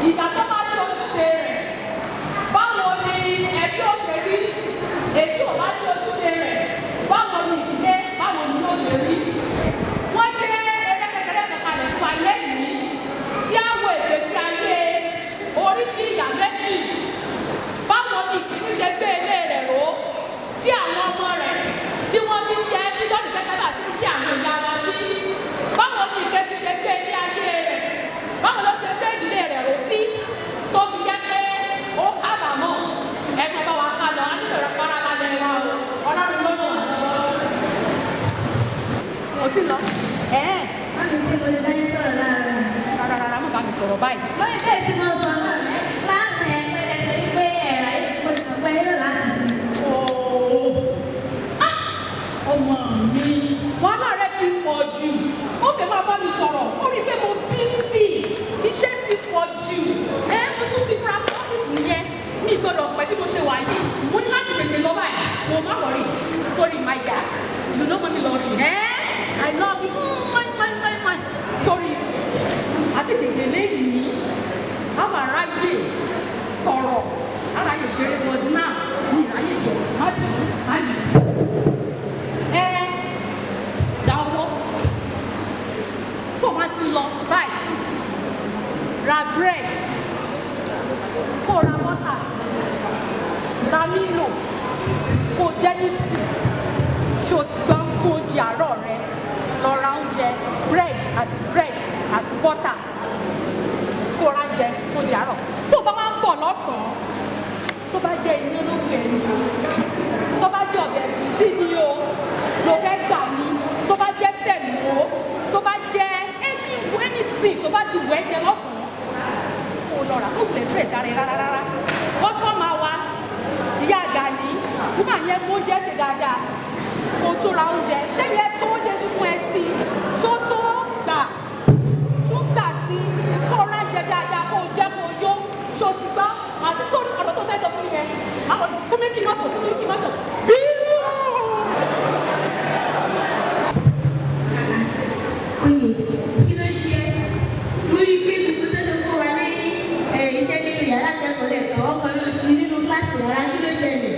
Ìyá tó bá ṣe ojúṣe rẹ̀, báwo ni ẹbí ó ṣe rí? Èyí ò bá ṣe ojúṣe rẹ̀, báwo ni ìdílé, báwo ni ó ṣe rí? Wọ́n gbé eré kékeré kan kalẹ̀ fún wa lẹ́yìn tí á wo ìgbésí ayé oríṣi ìyá méjì. Báwo ni ìkíní ṣe gbé ilé rẹ̀ ró tí àwọn ọmọ rẹ̀ tí wọ́n fi ń jẹ fídọ́ọ̀nù gẹ́gẹ́ bá ṣe ń yí àwọn ìyá wọn sí? Báwo ni ìkejì ṣe gbé ilé ayé rẹ̀? Báwo ló ṣe gbé ìdílé rẹ̀ ró sí tó fi jẹ́ pé ó kábàámọ̀? Ẹ̀gbọ́n bá wa ká lọ, a nílò rẹ̀ farabalẹ̀ wa o. Ọlọ́run ló ràn wá lọ́wọ́. Mo ti lọ. Ẹ̀ẹ́. Má mi ṣe mo lè bá yín sọ̀rọ̀ láàárọ̀ yìí. Rárá rárá, má bá mi sọ̀rọ̀ báyìí. Lórí bẹ́ẹ̀ tí mo sọ náà lánàá ẹ pé ẹ sọ wípé ẹ̀rà yìí mo ti mọ̀ pé nílò láti sìn. Ooo. Ah! Ọmọ mi, wàhálà rẹ ti pọ̀ jù. Ó fẹ́ máa bá mi sọ̀rọ̀. Ó rí i pé mo busy. Iṣẹ́ ti pọ̀ jù. Ẹ mo tún ti múra fún ọ́fíìsì nìyẹn. Mi gbọ́dọ̀ pẹ́ bí mo ṣe wà yìí. Mo ní láti tètè lọ báyìí. Mo má worry. Sorry, my dear. You know mommy love you. Eh? I love you. Mwah, mwah, mwah, mwah. Sorry. Àtètè lẹ́yìn a máa ráyè sọ̀rọ̀, aráyè ṣeré, but now mi ráyè jọ, má bínú, má bínú. Ẹ dá owó tó o bá ti lọ báyìí, ra bread, kó o ra butter sí, ra Milo, kó o jẹ́ ní school. Ṣó o ti gbọ́? Fún oúnjẹ àárọ̀ rẹ, lọ ra oúnjẹ, bread àti butter, kó o ra oúnjẹ fún oúnjẹ àárọ̀. Tó o bá wá ń bọ̀ lọ́sàn-án, tó bá jẹ́ iyán ló wù ẹ́ ni o, tó bá jẹ́ ọbẹ̀ ẹ̀gúsí ni o ló fẹ́ gbà ní, tó bá jẹ́ semo, tó bá jẹ́ anything tó bá ti wù ẹ́ jẹ lọ́sàn-án, kó o lọ rà. Kó o lè stress ara ẹ rárá rárá. Customer wa, ìyá Gani, woman yẹn mú oúnjẹ ṣe dáadáa. Kó o tún ra oúnjẹ. Ṣé yẹn tó oúnjẹ tún fún ẹ sí? Ṣó tó gbà tún gbà sí? Kó o ránjẹ dáadáa, kó o jẹ, kó o yó. Ṣó o ti gbọ́? Àti tó ní ọ̀rọ̀ tó fẹ́ sọ fún mi yẹn, àwọn fún mi kí mọ́tò, fún mi kí mọ́tò bírú. Oye, kí ló ṣe é? Mo rí i pé gbogbo tó ṣe kó wa ní iṣẹ́ nínú yàrá akẹ́kọ̀ọ́ lẹ́ẹ̀kan, ọkọ̀ ló sí nínú kíláàsì rárá, kí ló ṣẹlẹ̀?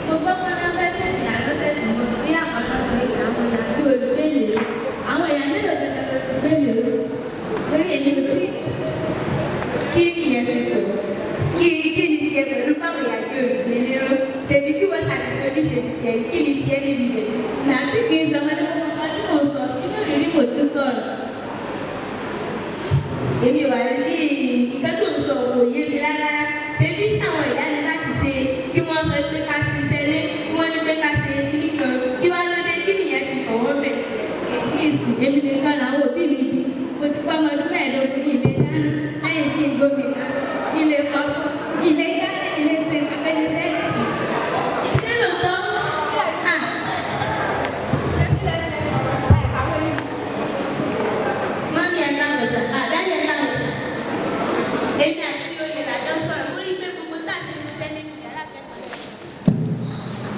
Mo gbọ́ pé wọ́n fẹ́ ṣèṣì lọ́sẹ̀ tí mo ní àkọ́kọ́ sọ pé àwọn èèyàn bí olùgbélé, àwọn èèyàn mélòó gẹ́gẹ́ olùgbélé torí èmi ò tí Kí ni ìyẹn fi kò? Kí ni tiẹ̀ pẹ̀lú báwọn èèyàn bí olùgbélé ró? Ṣèbí kí wọ́n ṣàtìsí oníṣe ti tiẹ̀ ní, kí ni tiẹ̀ níbi ibẹ̀? Nàá tí kì í ṣọmọdé, gbogbo nǹkan tí mò ń sọ inú rí ni kò tún sọ̀rọ̀. Èmi wà ní nǹkan tó ń sọ kò yé mi rárá. Ṣèbí sáwọn ìyá ni láti ṣe kí wọ́n sọ pé ká ṣiṣẹ́ lé, kí wọ́n ní pé ká ṣe kíní kan, kí wá ló dé, kí nìyẹn fi kàn wọ́n bẹ̀ tiẹ̀? Ní ìsìn, èmi nìkan làwọn òbí mi bí. Mo ti pọ́ ọmọ ọdún 15, ilé dáná lẹ́yìn kí n gómìnà ilé fọ́fọ́, ilé dáná, ilé ṣe abẹ́lé sẹ́ẹ̀sì. Ṣé lóòótọ́? Ah! Mummy, ẹ káàbọ̀ sà, ah, daddy, ẹ káàbọ̀ sà. Èmi àti oyè làjọ sọ̀rọ̀, mo rí pé gbogbo tá a ṣe ń ṣiṣẹ́ nínú yàrá akẹ́kọ̀ọ́ rẹ̀.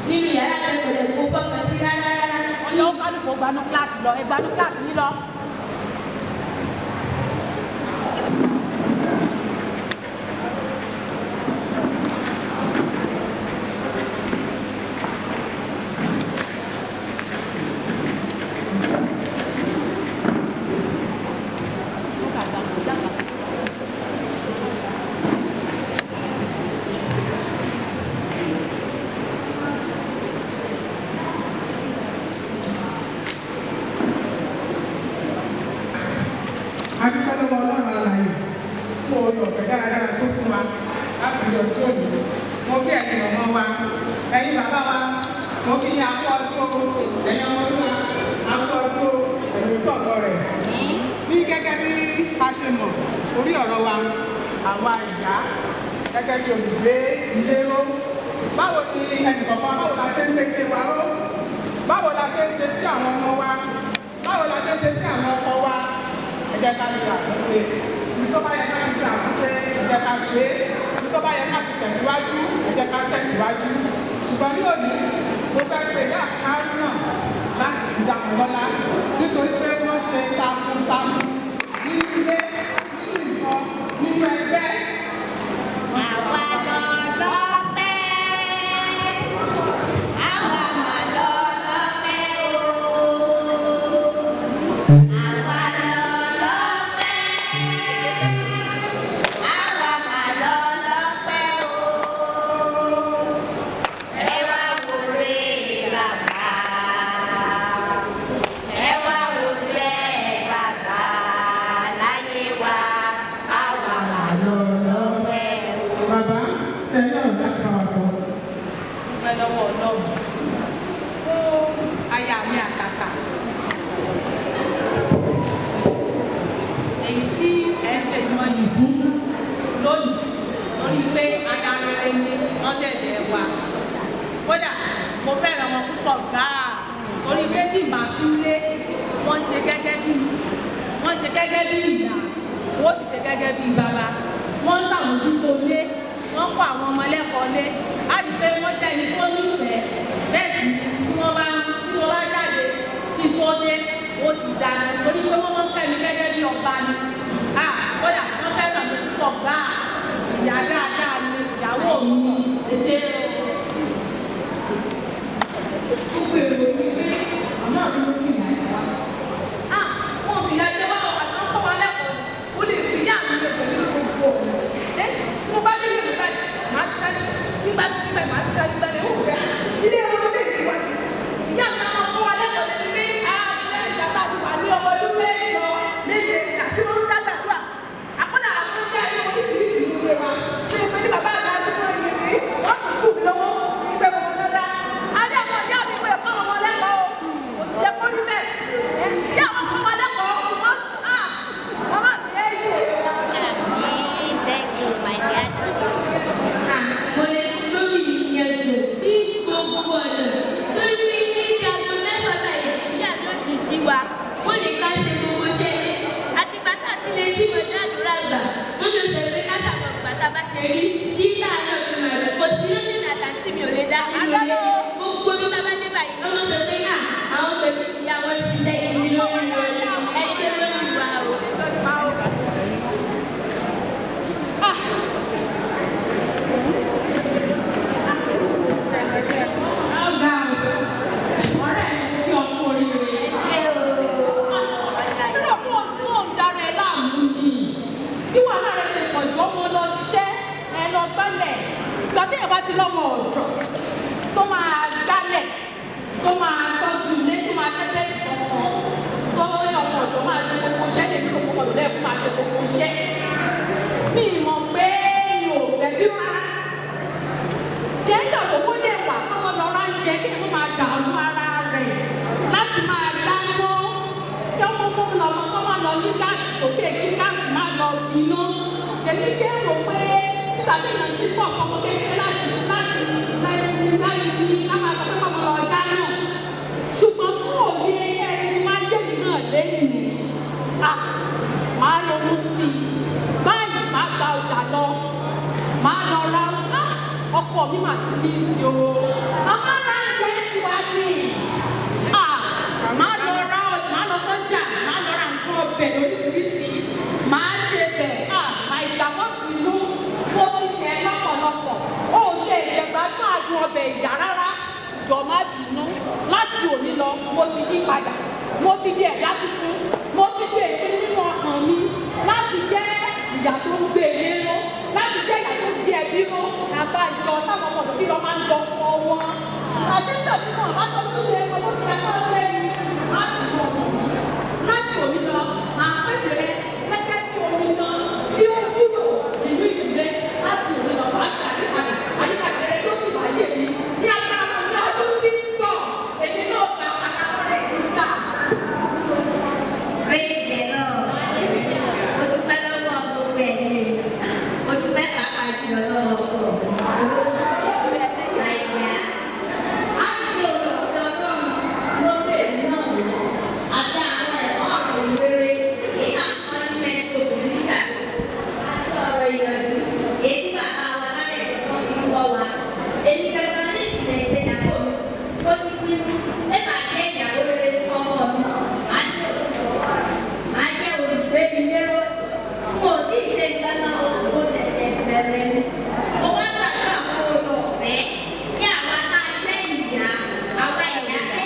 Nínú yàrá akẹ́kọ̀ọ́ rẹ̀ kò fọkàn sí rárá rárá. Wọ́n ní ó kálukú gbanú kíláàsì lọ, ẹ gbanú kíláàsì yín lọ. A dúpẹ́ lọ́wọ́ Ọlọ́run alààyè fún oore ọ̀fẹ́ dáradára tó fún wa láti di ọjọ́ òní. Mo kí ẹ̀yin màmá wa, ẹ̀yin bàbá wa, mo kí yín akú ọdún o, ẹ̀yin ọmọ olúwa, akú ọdún o, ẹ̀yin sọ̀tọ̀ rẹ̀. Ní gẹ́gẹ́ bí a ṣe mọ̀, orí ọ̀rọ̀ wa, àwa ìyá gẹ́gẹ́ bí olùgbé ilé ró. Báwo ni ẹnìkọ̀ọ̀kan, báwo la ṣe ń gbé ilé wa ró? Báwo la ṣe ń ṣe sí àwọn ọmọ wa? Báwo la ṣe ń ṣe sí àwọn ọkọ wa? Ẹ jẹ́ ká ṣe àtúnṣe. Ibi tó bá yẹ ká ti ṣe àtúnṣe, ẹ jẹ́ ká ṣe é. Ibi tó bá yẹ ká ti tẹ̀síwájú, ẹ jẹ́ ká tẹ̀síwájú. Ṣùgbọ́n ní òní, mo fẹ́ pè ní àkárù náà láti fi dá wọn lọ́lá nítorí pé wọ́n ṣe takuntakun nínú ilé, nínú ìjọ, nínú ṣe gẹ́gẹ́ bí wọ́n ṣe gẹ́gẹ́ bí ìyá, wọ́n sì ṣe gẹ́gẹ́ bí bàbá. Wọ́n ń ṣàmójútó ilé, wọ́n kọ́ àwọn ọmọ lẹ́kọ̀ọ́ lé. Á rí i pé wọ́n jẹ́ ẹni tó nífẹ̀ẹ́. Bẹ́ẹ̀ sì ni tí wọ́n bá jáde kí n tó dé, ó ti dáná torí pé wọ́n máa ń kẹ́ mi gẹ́gẹ́ bí ọba ni. Ah, kódà wọ́n fẹ́ràn mi púpọ̀ gbáà. Ìyá dáadáa ni ìyàwó mi. Ẹ ṣé o. Gbogbo èrò ni pé màmá mi ló fìyà jẹ wá. Ah, wọn fìyà jẹ wá, àti wọn kọ́ wa lẹ́kọ̀ọ́ ni. Mo lè fi ìyá mi lè pẹ̀lú gbogbo ọ̀nà. Ẹ tí mo bá délé mi báyìí, màá ti sáré nígbà tí kíbẹ̀ màá ti sáré gbálẹ̀ ó rẹ̀. Ilé ẹ̀rọ ló lè ti wá. Ìyá mi àwọn kọ́ wa lẹ́kọ̀ọ́ ni pé àti lẹ́yìn ìgbà tá a ti wà ní ọmọ ọdún mẹ́jọ méje àti wọn ń dàgbàdúrà. Àkọ́dà àwọn ń dá inú oríṣiríṣi ìlú rẹ̀ wá. Ṣé ìpè ní bàbá àgbà àti kúrò ní èmi? Wọ́n kò kú mi lọ́wọ́ ìgbẹ́ gbogbo dáadáa. Adé àwọn ìyá mi wọ̀ ẹ̀kọ́ àwọn ọmọ lẹ́kọ̀ọ́ o. Kò sì yẹ kó rí bẹ́ẹ̀. Ìyá àwọn kọ́ wa lẹ́kọ̀ọ́. Wọ́n á màmá mi ẹ̀ yí o. Thank you, my dear daughter. Mo lè fi lórí mi yẹn lò ní gbogbo ọ̀nà. Torí pé ní ìdí aago 6 báyìí, ìyá mi ó ti jí wa. Ó ní ká ṣe gbogbo iṣẹ́ ilé. Àti ìgbà tá a ti lè tí mo dá àdúrà gbà. Mo ní oṣù pé ká ṣàmọ̀ ìgbà tá a bá ṣe rí tí láàárọ̀ fi mọ̀ rẹ̀. Kò sí lóde mi àtàntí mi ò lè dá nínú ilé. Gbogbo bí bàbá dé báyìí, ọmọ sọ pé à àwọn pẹ̀lú ìyá wọn ṣiṣẹ́ ìlú lórí ẹ ṣe lórí wa o. Ọ̀gá ọ̀rẹ́ mi kí ọ kú oríire. Ṣé o? Nínú ọ̀pọ̀ ọdún ò ń dára ẹ láàmú ni. Bí wàhálà rẹ ṣe pọ̀ jù, ọmọ lọ ṣiṣẹ́ ẹ lọ gbálẹ̀. Ìgbà téèyàn bá ti lọ́mọ ọ̀dọ̀ tó máa gbálẹ̀, tó máa tọ́jú ilé, tó máa tẹ́tẹ́ ìfọ̀kọ̀, tó ọmọ ọ̀dọ̀ máa ṣe gbogbo iṣẹ́ lèmi rò pé ọmọ ọ̀dọ̀ lẹ́ẹ̀kú máa ṣe gbogbo iṣẹ́. Mi mọ̀ pé mi ò gbẹ́bí rárá. Dẹ́ńdà tó kó lè wà kọ́mọ lọ ra ń jẹ kí ẹ̀kọ́ máa dààmú ara rẹ̀ láti máa dáná kí ọmọ kó lọ ọmọ kó máa lọ ní gáàsì sókè kí gáàsì máa lọ gbiná. Èmi ṣe é rò pé nígbà tí èèyàn ti sọ̀ ọmọ kékeré láti láti láti ní ká máa sọ pé kọ́mọ lọ dáná. Ṣùgbọ́n fún òye ẹni máa yé mi náà lẹ́yìn à máa ronú sí i. Báyìí máa gba ọjà lọ, máa lọ ra ọjà. Ọkọ mi mà ti ní ìsì o. Àmọ́ ra oúnjẹ tiwa ní. Máa lọ ra máa lọ sọ́jà, máa lọ ra nǹkan ọbẹ̀ lóríṣiríṣi. Máa ṣe bẹ̀, àìjàmọ́ bínú. Mo ti ṣe é lọ́pọ̀lọpọ̀. O ò ṣe ìjẹ̀gbádùn adùn ọbẹ̀ ìyá rárá. Jọ̀ má bínú. Láti òní lọ, mo ti yí padà. Mo ti di ẹ̀dá tuntun. Mo ti ṣe ìpinnu nínú ọkàn mi láti jẹ́ ìyá tó ń gbé ilé ró, láti jẹ́ ìyá tó ń gbé ẹbí ró. Àbájọ táwọn ọmọ ọ̀dọ́ kí lọ máa ń dọkọ wọn. Àjẹ́ńdà tí wọn bá tọ́jú ṣe ọmọ tó yẹ kó ṣe ni láti wọ̀ láti òní lọ, máa pèsè rẹ gẹ́gẹ́ bí omi lọ tí ó wúlò nínú ìdílé. Láti òní lọ, máa ṣe àyípadà, àyípadà rẹ tó sì wáyé mi. Ní agbára ní ọdún tí ń bọ̀, èmi náà gba àkàkọ́ rẹ̀ nígbà. Praise the Lord. Mo dúpẹ́ lọ́wọ́ gbogbo ẹ̀yin èèyàn. Mo dúpẹ́ pàápàá jùlọ lọ́wọ́ ọkọ mi. Nàìjíríà. Á fi olùkọ́ Ọlọ́run lórí èmi náà wò. Àti àwọn ẹ̀kọ́ ọ̀rọ̀ ìrere èyí à ń kọ́ ní mẹ́tò obìnrin nígbà gbogbo. Àti ọ̀rọ̀ ìyànjú èyí tí bàbá wa lára ẹ̀kọ́ fi ń kọ́ wa. Èmi gangan ní ìpìlẹ̀ ìgbéyàwó mi. Mo ti pinnu pé màá jẹ́ ìyàwó rere fún ọmọ mi. Màá jẹ́ olùgbé ilé ró. N ò tí ì ṣe nǹkan náà o, mo ṣẹ̀ṣẹ̀ bẹ̀rẹ̀ ni. Mo wá gbàdúrà fún oore ọ̀fẹ́ kí àwa máa jẹ́ ìyá, àwa ìyá dé.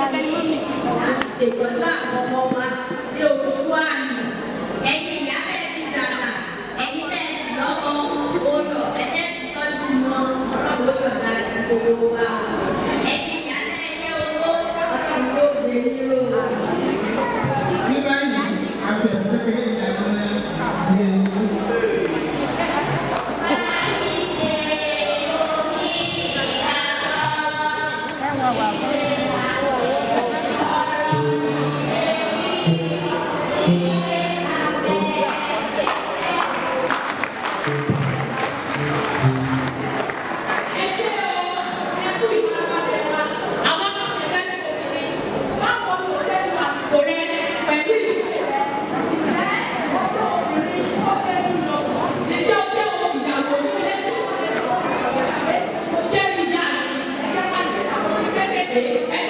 Láti ṣètọ́jú àwọn ọmọ wa ní ojú àmì. Ẹ̀yin ìyá bẹ́ẹ̀ ti dàgbà, ẹ̀yin tẹ́ ẹ sì lọ́mọ, oore ọ̀fẹ́ tẹ́ fi tọ́jú wọn, Ọlọ́run ló yọ̀ǹda rẹ̀ fún gbogbo wa. Ẹ̀yin ìyá tẹ́ ẹ jẹ́ owó, Ọlọ́run ló gbé yín ró. Ní báyìí, a fi ẹ̀bùn kékeré yìí àti ilé yìí. Thank you. pé ẹ